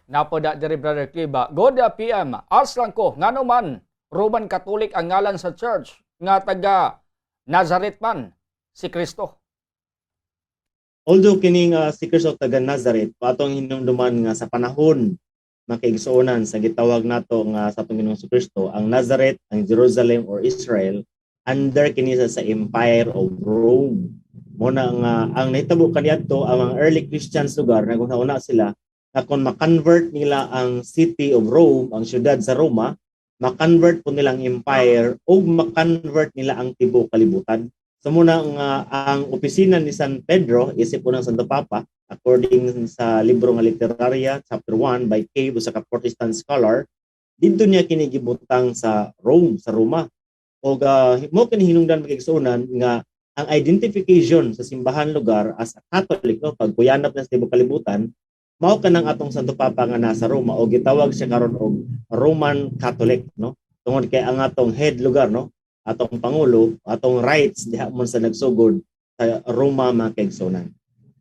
Napoda diri, Brother Kiba. Good PM. Ask lang ko, ngano man Roman Catholic ang ngalan sa church nga taga Nazareth man si Kristo? Although kining si Kristo taga Nazareth, atong hinumduman nga sa panahon, mga kaigsuonan, sa gitawag nato nga sa atong Ginoong Kristo, ang Nazareth, ang Jerusalem or Israel, under kini sa Empire of Rome. Mo na nga ang nahitabo kaniadto, ang mga early Christians lugar, naghuna sila na kung ma-convert nila ang city of Rome, ang syudad sa Roma, ma-convert po nilang empire o ma-convert nila ang tibuok kalibutan. So muna nga ang opisina ni San Pedro, isip po ng Santo Papa, according sa libro nga Literaria, chapter 1 by Cave, usa ka Protestant scholar, didto niya kini gibutang sa Rome, sa Roma. O mo kini hinungdan, mga kaigsuonan, nga ang identification sa simbahan lugar as a Catholic, no, pag kuyanap na sa tibuok kalibutan, mao kanang atong Santo Papa nga nasa Roma o gitawag siya karon og Roman Catholic, no, tungod kay ang atong head lugar, no, atong pangulo, atong rights diha mo sa nagsugod sa Roma, mga kaigsuonan.